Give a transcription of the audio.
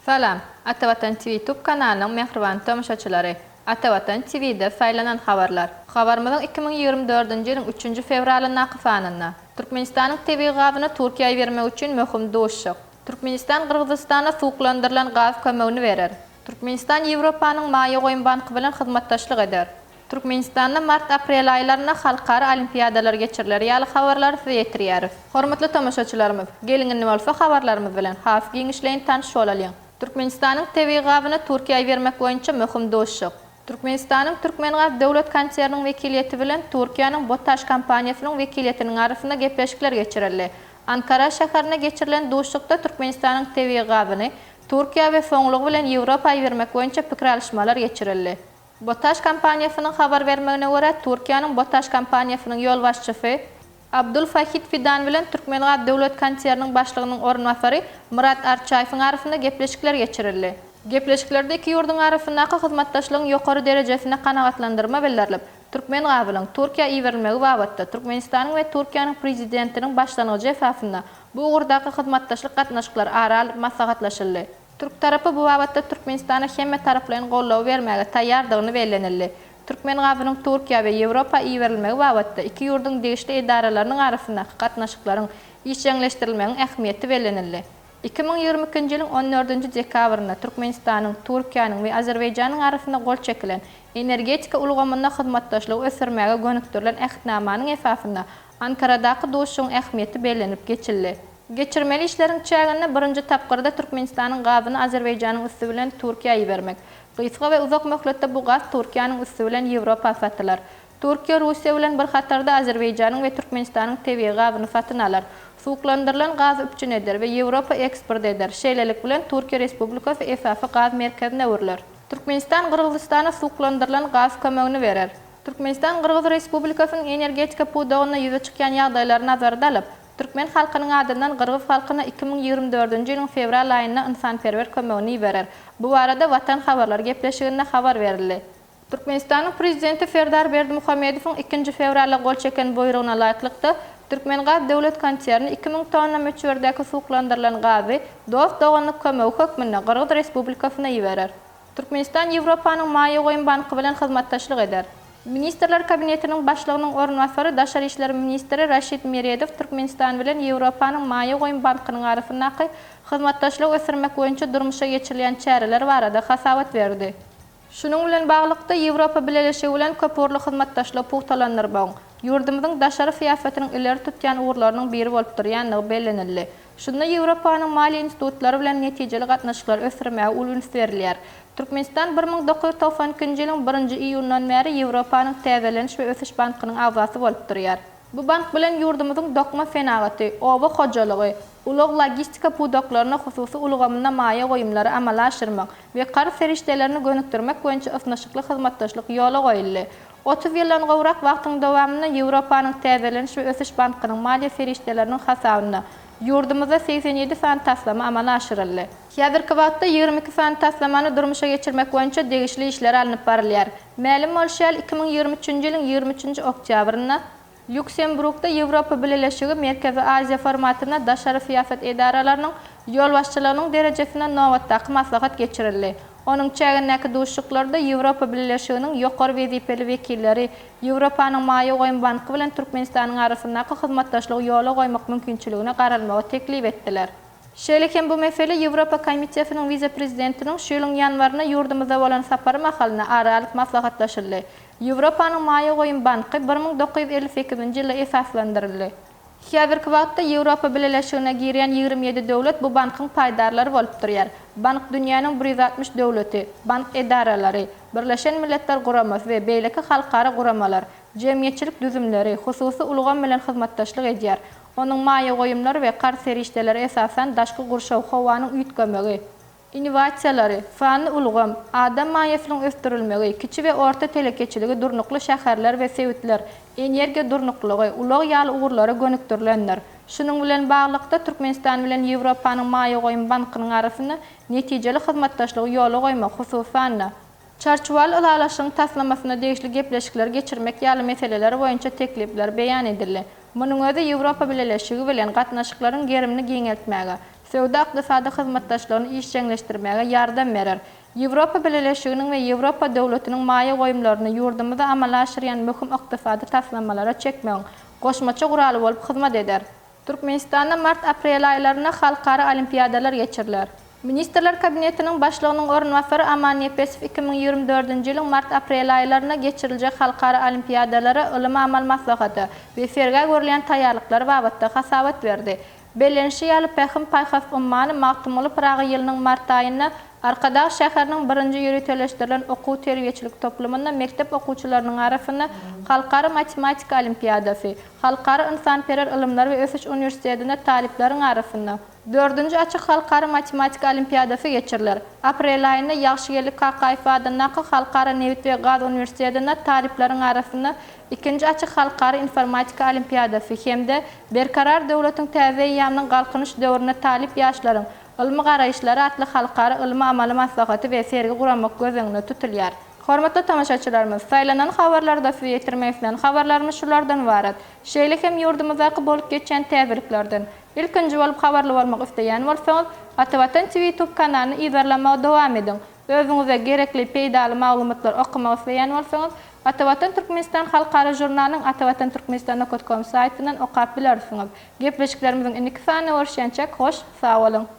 Salam, Atavatan TV YouTube kanalynyň mähriban tomaşaçylary! Atavatan TV-de saýlanan habarlar. Habarymyzyň 2024-nji ýylyň üçünji fewralyndaky sanynda, Türkmenistanyň tebigy gazyny Türkiýä ibermek üçin möhüm duşuşyk. Türkmenistan Gyrgyzystana suwuklandyrylan gaz kömegini berer. Türkmenistan Ýewropanyň Maýa goýum banky bilen hyzmatdaşlyk eder. Türkmenistanda mart-aprel aýlarynda halkara olimpiadalar geçiriler ýaly habarlary size ýetirýäris. Hormatly tomaşaçylarymyz, geliň indi bolsa habarlarymyz bilen has giňişleýin tanyş bolalyň. Türkmenistanyň tebigy gazyny Türkiýä ibermek boýunça möhüm duşuşyk. Türkmenistanyň Türkmengaz döwlet konserniniň wekiliýeti bilen Türkiýäniň BOTAŞ kompaniýasynyň wekiliýetiniň arasynda gepleşikler geçirildi. Ankara şäherinde geçirilen duşuşykda Türkmenistanyň tebigy gazyny Türkiýä we soňlugy bilen Ýewropa ibermek boýunça pikir alyşmalar geçirildi. BOTAŞ kompaniýasynyň habar bermegine görä, Türkiýäniň BOTAŞ kompaniýasynyň ýolbaşçysy Abdul Fahid Fidan bilen Türkmengaz döwlet konserniniň başlygynyň orunbasary Myrat Arçaýewiň arasynda gepleşikler geçirildi. Gepleşiklerde iki ýurduň arasyndaky hyzmatdaşlygyň ýokary derejesine kanagatlandyrma bildirilip, türkmen gazynyň Türkiýä iberilmegi babatda Türkmenistanyň we Türkiýäniň Prezidentiniň başlangyjy esasynda bu ugurdaky hyzmatdaşlyk gatnaşyklary ara alnyp maslahatlaşyldy. Türk tarapy bu babatda Türkmenistana hemmetaraplaýyn goldawy bermäge taýýardygyny bellenildi. Türkmen gazynyň Türkiýä we Ýewropa iberilmegi babatda iki ýurduň degişli edaralarynyň arasyndaky gatnaşyklaryň işjeňleşdirilmegiň ähmiýeti bellenildi. 2022-nji ýylyň on dördünji dekabrynda Türkmenistanyň, Türkiýäniň we Azerbaýjanyň arasynda gol çekilen energetika ulgamynda hyzmatdaşlygy ösdürmäge gönükdirilen Ähtnamanyň esasynda Ankaradaky duşuşygyň ähmiýeti bellenip geçildi. Geçirmeli işleriň çäginde birinji tapgyrda Türkmenistanyň gazyny Azerbaýjanyň üsti bilen Türkiýä ibermek. Gysga we uzak möhletde bu gaz Türkiýäniň üsti bilen Ýewropa satylar. Türkiýe Russiýa bilen bir hatarda Azerbaýjanyň we Türkmenistanyň tebigy gazyny satyn alar. Suwuklandyrylan gazy üpjün eder we Ýewropa eksport eder. Şeýlelik bilen, Türkiýe Respublikasy esasy gaz merkezine öwrüler. Türkmenistan Gyrgyzystana suwuklandyrylan gaz kömegini berer. Türkmenistan Gyrgyz Respublikasynyň energetika pudagynda ýüze çykýan ýagdaýlary nazarda alyp, türkmen halkynyň adyndan gyrgyz halkyna 2024-nji ýylyň fewral aýynda ynsanperwer kömegini iberer. Bu barada Watan habarlary gepleşiginde habar berildi. Türkmenistanyň Prezidenti Serdar Berdimuhamedowyň ikinji fewralda gol çeken buýrugyna laýyklykda, Türkmengaz döwlet konserni 2000 tonna möçberdäki suwuklandyrylan gazy dost-doganlyk kömegi hökmünde Gyrgyz Respublikasyna iberer. Türkmenistan Ýewropanyň Maýa goýum banky bilen hyzmatdaşlyk eder. Ministrler Kabinetiniň Başlygynyň orunbasary, daşary işler ministri Raşid Meredow Türkmenistan bilen Ýewropanyň Maýa goýum bankynyň arasyndaky hyzmatdaşlygy ösdürmek boýunça durmuşa geçirilýän çäreler barada hasabat berdi. Şunuň bilen baglylykda, Ýewropa Bileleşigi bilen köpugurly hyzmatdaşlygy pugtalandyrmagyň, ýurdumyzyň daşary syýasatynyň ileri tutýan ugurlarynyň biri bolup durýandygy bellenildi. Şunda Ýewropanyň maliýe institutlary bilen netijeli gatnaşyklary ösdürmäge uly üns berilýär. Türkmenistan 1992-nji ýylyň birinji iýunyndan bäri Ýewropanyň Täzeleniş we ösüş bankynyň agzasy bolup durýar. Bu bank bilen ýurdumyzyň dokma senagaty, oba hojalygy, ulag-logistika pudaklaryna hususy ulgamynda maýa goýumlary amala aşyrmak we karz serişdelerini gönükdirmek boýunça ysnyşykly hyzmatdaşlyk ýola goýuldy. 30 ýyldan gowrak wagtyň dowamynda Ýewropanyň Täzeleniş we ösüş bankynyň maliýe serişdeleriniň hasabyna ýurdumyzda 87 sany taslama amala aşyryldy. Häzirki wagtda 22 sany taslamany durmuşa geçirmek boýunça degişli işler alnyp barylýar. Mälim bolşy ýaly, 2023-nji ýylyň 23-nji oktýabrynda Lýuksemburgda Ýewropa Bileleşigi Merkezi Aziýa formatynda daşary syýasat edaralarynyň ýolbaşçylarynyň derejesinde nobatdaky maslahat geçirildi. Onuň çägindäki duşuşyklarda Ýewropa Bileleşiginiň ýokary wezipeli wekilleri Ýewropanyň Maýa goýum banky bilen Türkmenistanyň arasyndaky hyzmatdaşlygy ýola goýmak mümkinçiligine garalmagy teklip etdiler. Şeýle hem bu mesele Ýewropa Komissiýasynyň wise-prezidentiniň şu ýylyň ýanwarynda ýurdumyza bolan sapary mahalynda ara alyp maslahatlaşyldy. Ýewropanyň Maýa goýum banky 1958-nji ýylda esaslandyryldy. Häzirki wagtda Ýewropa Bileleşigine girýän 27 döwlet bu bankyň paýdarlary bolup durýar. Bank dünýäniň 160 döwleti, bank edaralary, Birleşen Milletler Guramasy we beýleki halkara guramalar, jemgyýetçilik düzümleri, hususy ulgam bilen hyzmatdaşlyk edýär. Onuň maýa goýumlary we karz serişdeleri esasan daşky gurşaw, howanyň üýtgemegi, innowasiýalary, sanly ulgam, adam maýasynyň ösdürilmegi, kiçi we orta telekeçiligi, durnukly şäherler we sebitler, energiýa durnuklygy, ulag ýaly ugurlara gönükdirilendir. Şunuň bilen baglylykda, Türkmenistan bilen Ýewropanyň Maýa goýum bankynyň arasynda netijeli hyzmatdaşlygy ýola goýmak, hususan-da, Çarçuwaly ylalaşygyň taslamasyna degişli gepleşikleri geçirmek ýaly meseleler boýunça teklipler beýan edildi. Munuň özi Ýewropa Bileleşigi bilen gatnaşyklaryň gerimini giňeltmäge, söwda-ykdysady hyzmatdaşlygyny işjeňleşdirmäge ýardam berer. Ýewropa Bileleşiginiň we Ýewropa döwletiniň maýa goýumlaryny ýurdumyzda amala aşyrýan möhüm ykdysady taslamalara çekmegiň goşmaça guraly bolup hyzmat eder. Türkmenistanda mart-aprel aýlarynda halkara olimpiadalar geçiriler. Ministrler Kabinetiniň Başlygynyň orunbasary Aman Nepesow 2024-nji ýylyň mart-aprel aýlarynda geçiriljek halkara olimpiadalara ylym-amal maslahata we sergä görülýän taýýarlyklar babatda hasabat berdi. Bellenişi ýaly, Pähim-paýhas ummany Magtymguly Pyragy ýylynyň mart aýynda Arkadag şäheriniň birinji ýöriteleşdirilen okuw-terbiýeçilik toplumynda mekdep okuwçylarynyň arasynda Halkara matematika olimpiadasy, Halkara ynsanperwer ylymlar we ösüş uniwersitetinde talyplaryň arasynda Dördünji açyk halkara matematika olimpiadasy geçiriler. Aprel aýynda Ýagşygeldi Kakaýew adyndaky Halkara nebit we gaz uniwersitetinde talyplaryň arasynda Ikinji açyk halkara informatika olimpiadasy hem-de Berkarar döwletiň täze eýýamynyň Galkynyş döwründe talyp ýaşlaryň ylmy garaýyşlary atly halkara ylmy-amaly maslahaty we sergi guramak göz öňünde tutulýar. Hormatly tomaşaçylarymyz, saýlanan habarlarda size ýetirmek islän habarlarymyz şulardan ybarat. Şeýle hem ýurdumyzdaky bolup geçýän täzeliklerden ilkinji bolup habarly bolmak isleýän bolsaňyz, Atavatan TV YouTube kanalyny yzarlamagy dowam ediň. Özüňize gerekli, peýdaly maglumatlary okamak isleýän bolsaňyz, Atavatan Türkmenistan halkara žurnalynyň atavatanturkmenistan nokat kom saýtyndan okap bilersiňiz. Gepleşiklerimiziň indiki sanynda görüşýänçäk hoş, sag boluň!